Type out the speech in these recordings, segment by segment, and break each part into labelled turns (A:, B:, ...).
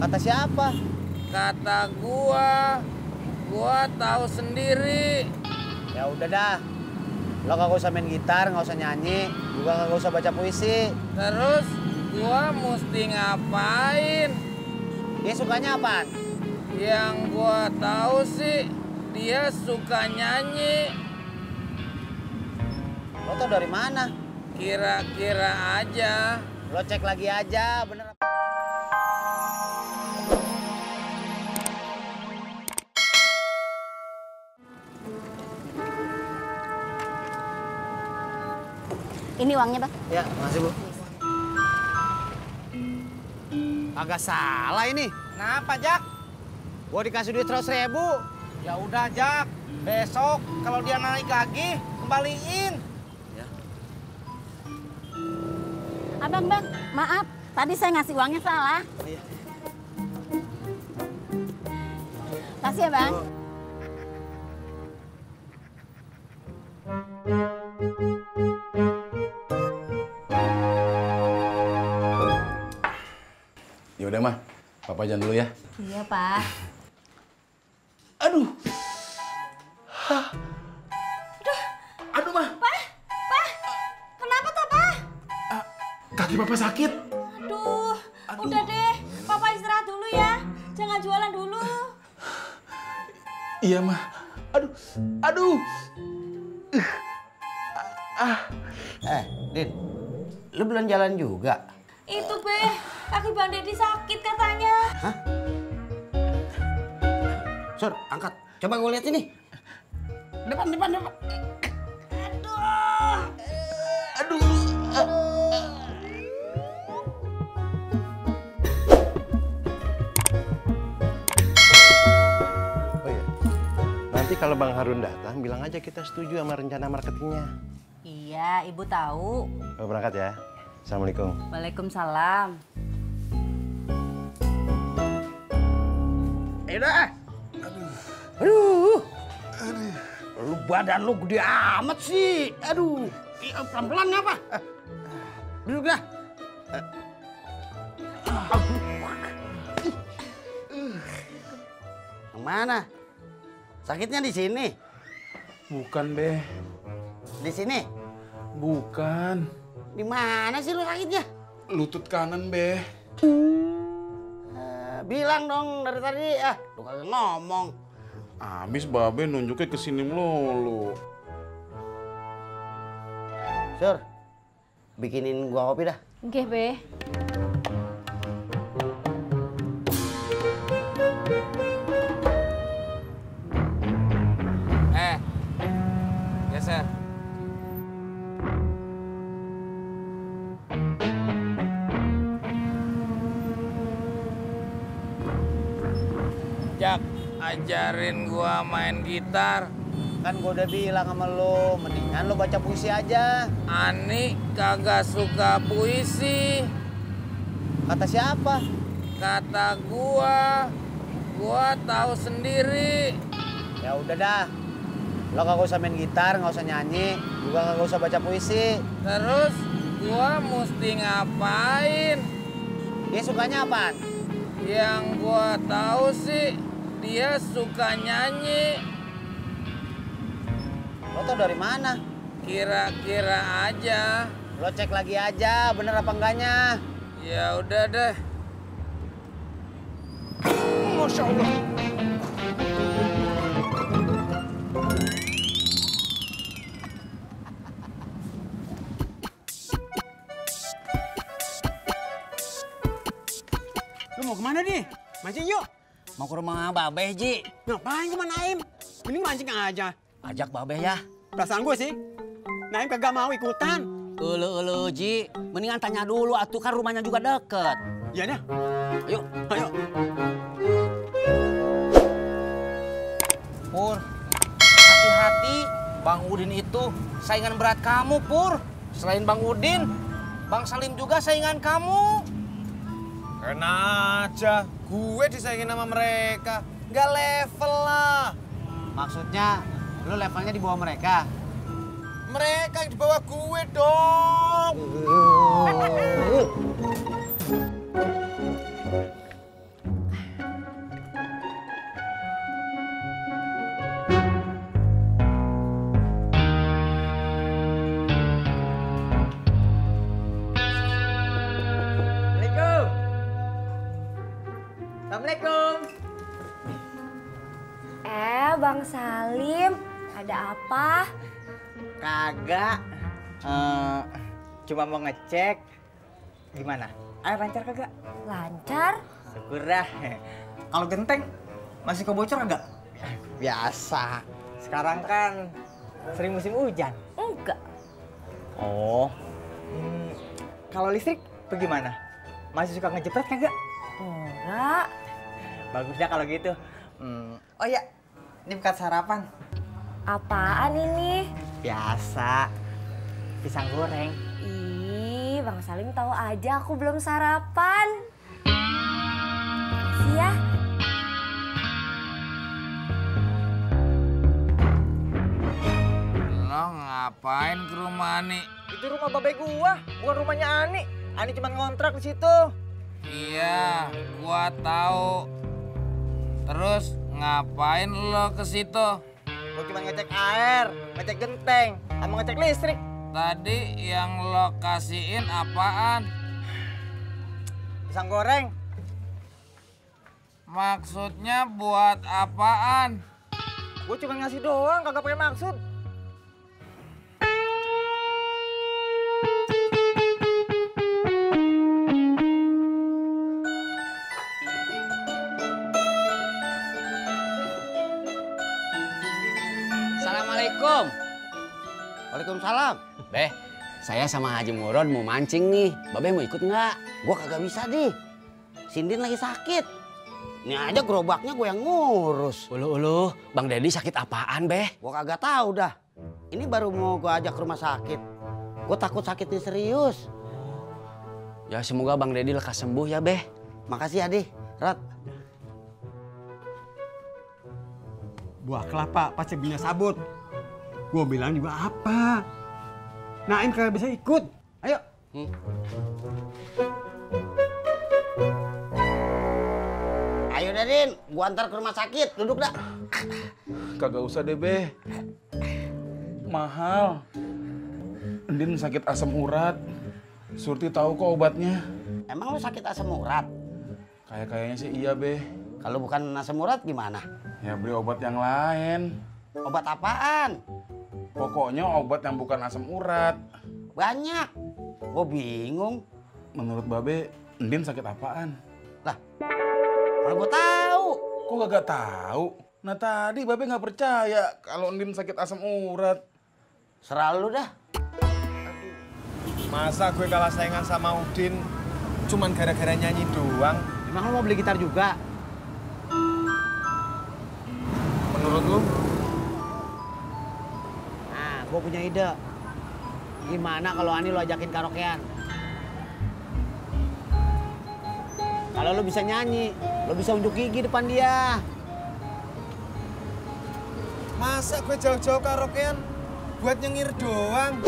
A: Kata siapa?
B: Kata gua tahu sendiri.
A: Ya udah dah. Lo kagak usah main gitar, nggak usah nyanyi, juga kagak usah baca puisi.
B: Terus gua mesti ngapain?
A: Dia sukanya apaan?
B: Yang gua tahu sih dia suka nyanyi.
A: Lo tau dari mana?
B: Kira-kira aja.
A: Lo cek lagi aja, bener.
C: Ini uangnya, Bang.
A: Ya, makasih, Bu. Agak salah ini.
B: Kenapa, Jak?
A: Gua dikasih duit 100.000.
B: Ya udah, Jak. Besok kalau dia naik lagi, kembaliin.
A: Ya.
C: Abang, Bang, maaf. Tadi saya ngasih uangnya salah.
A: Iya.
C: Kasih ya, Bang.
D: Ya udah mah, Papa jalan dulu ya.
C: Iya, Pak.
D: Aduh. Hah. Aduh mah.
C: Pak, kenapa tuh, Pak?
D: Kaki Papa sakit.
C: Aduh, udah deh. Papa istirahat dulu ya. Jangan jualan dulu.
D: Iya mah. Aduh.
A: Din, lu belum jalan juga?
C: Itu, Be. Kaki Bang Deddy sakit katanya.
A: Hah? Sur, angkat. Coba gue lihat ini. Depan.
D: Aduh. Oh iya. Nanti kalau Bang Harun datang, bilang aja kita setuju sama rencana marketingnya.
C: Iya, Ibu tahu.
D: Berangkat ya. Assalamualaikum.
C: Waalaikumsalam.
A: Udah. Aduh. Lu badan lu gede amat sih. Aduh. Pelan-pelan ngapa? Duduk dah. Mana? Sakitnya di sini?
D: Bukan, Be.
A: Di sini?
D: Bukan.
A: Di mana sih lu sakitnya?
D: Lutut kanan, Be.
A: Bilang dong dari tadi. Lu kagak ngomong.
D: Abis Babe nunjuknya ke sini melulu.
A: Sur, bikinin gua kopi dah.
C: Oke, Be.
B: Geser. Jak, ajarin gua main gitar.
A: Kan gua udah bilang sama lu, mendingan lu baca puisi aja.
B: Ani kagak suka puisi.
A: Kata siapa?
B: Kata gua tahu sendiri.
A: Ya udah dah. Lo kagak usah main gitar, nggak usah nyanyi, juga kagak usah baca puisi.
B: Terus gua mesti ngapain?
A: Dia sukanya apaan?
B: Yang gua tahu sih dia suka nyanyi.
A: Lo tau dari mana?
B: Kira-kira aja.
A: Lo cek lagi aja, bener apa enggaknya.
B: Ya udah deh.
A: Masya Allah.
E: Lu mau kemana, Di? Mancing yuk.
A: Mau ke rumah Babeh, Ji.
E: Ngapain sama Naim? Mending mancing aja.
A: Ajak Babeh ya.
E: Perasaan gue sih, Naim kagak mau ikutan.
A: Ulu, Ji. Mendingan tanya dulu, atuh kan rumahnya juga deket.
E: Iya dah.
A: Ayo.
E: Ayo.
B: Pur, hati-hati. Bang Udin itu saingan berat kamu, Pur. Selain Bang Udin, Bang Salim juga saingan kamu.
F: Kena aja, gue disaingin sama mereka. Nggak level lah.
A: Maksudnya, lu levelnya di bawah mereka.
F: Mereka yang di bawah gue dong.
G: Assalamualaikum.
C: Bang Salim, ada apa?
G: Kagak. Cuma mau ngecek. Gimana? Air lancar kagak?
C: Lancar?
G: Syukur dah. Kalau genteng masih kebocor kagak? Biasa. Sekarang kan sering musim hujan.
C: Enggak.
G: Oh. Kalau listrik bagaimana? Masih suka ngejepret kagak?
C: Enggak.
G: Bagus dah kalau gitu. Oh ya, ini bukan sarapan.
C: Apaan ini?
G: Biasa. Pisang goreng.
C: Ih, Bang Salim tahu aja aku belum sarapan. Makasih ya.
B: Lo ngapain ke rumah Ani?
G: Itu rumah babe gua, bukan rumahnya Ani. Ani cuma ngontrak di situ.
B: Iya, gua tahu. Terus ngapain lo ke situ?
G: Gua cuma ngecek air, ngecek genteng, sama ngecek listrik.
B: Tadi yang lo kasihin apaan?
G: Pisang goreng.
B: Maksudnya buat apaan?
G: Gua cuma ngasih doang, kagak pakai maksud.
A: Assalamualaikum. Waalaikumsalam. Beh, saya sama Haji Murad mau mancing nih. Babe mau ikut nggak? Gua kagak bisa di. Sindin lagi sakit. Ini aja gerobaknya gue yang ngurus.
H: Ulu, Bang Deddy sakit apaan, Beh?
A: Gua kagak tahu dah. Ini baru mau gua ajak ke rumah sakit. Gua takut sakitnya serius.
H: Ya semoga Bang Deddy lekas sembuh ya, Beh.
A: Makasih ya, Di. Rod.
E: Buah kelapa pasti punya sabut. Gue bilang juga apa? Naim kagak bisa ikut. Ayo.
A: Ayo Dadin, gua antar ke rumah sakit. Duduk dah.
I: Kagak usah deh, Beh. Mahal. Ndin sakit asam urat. Surti tahu kok obatnya.
A: Emang lu sakit asam urat?
I: Kayaknya sih iya, Beh.
A: Kalau bukan asam urat gimana?
I: Ya beli obat yang lain.
A: Obat apaan?
I: Pokoknya obat yang bukan asam urat.
A: Banyak. Gua bingung.
I: Menurut Babe, Ndin sakit apaan?
A: Lah, mana gua tahu.
I: Kok kagak tahu? Nah tadi Babe nggak percaya kalau Ndin sakit asam urat.
A: Serah lu dah.
F: Masa gue kalah saingan sama Udin cuman gara-gara nyanyi doang?
A: Emang lu mau beli gitar juga?
F: Menurut lu?
A: Nah, gua punya ide. Gimana kalau Ani lu ajakin karaokean? Kalau lu bisa nyanyi, lu bisa unjuk gigi depan dia.
F: Masa gue jauh-jauh karaokean buat nyengir doang?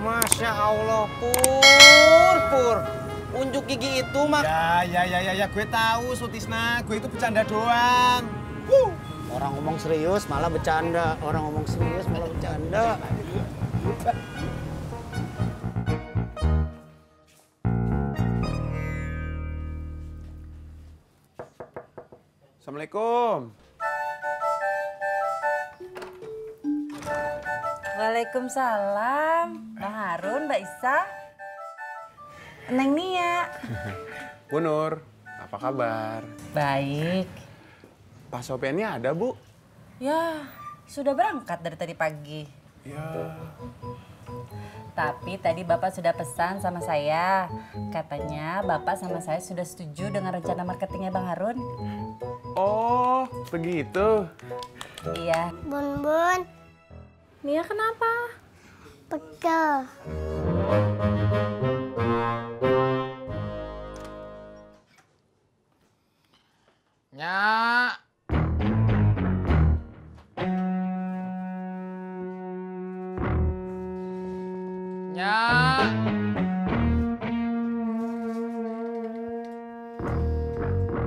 B: Masya Allah, Pur. Unjuk gigi itu mah.
F: Ya, gue tahu, Sutisna. Gue itu bercanda doang.
A: Orang ngomong serius malah bercanda. Orang ngomong serius malah bercanda.
F: Assalamualaikum.
J: Waalaikumsalam. Bang Harun, Mbak Isa. Neng Nia.
F: Bu Nur, apa kabar?
J: Baik.
F: Pak Sopiannya ada, Bu?
J: Ya, sudah berangkat dari tadi pagi.
F: Ya.
J: Tapi tadi Bapak sudah pesan sama saya. Katanya Bapak sama saya sudah setuju dengan rencana marketingnya Bang Harun.
F: Oh, begitu.
J: Iya.
C: Bun. Nia kenapa? Pegel.
B: Nyak. Nyak.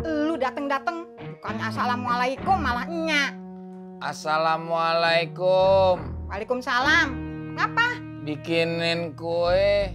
G: Lu dateng-dateng, bukannya assalamualaikum malah nyak.
B: Assalamualaikum.
G: Waalaikumsalam. Ngapa?
B: Bikinin kue.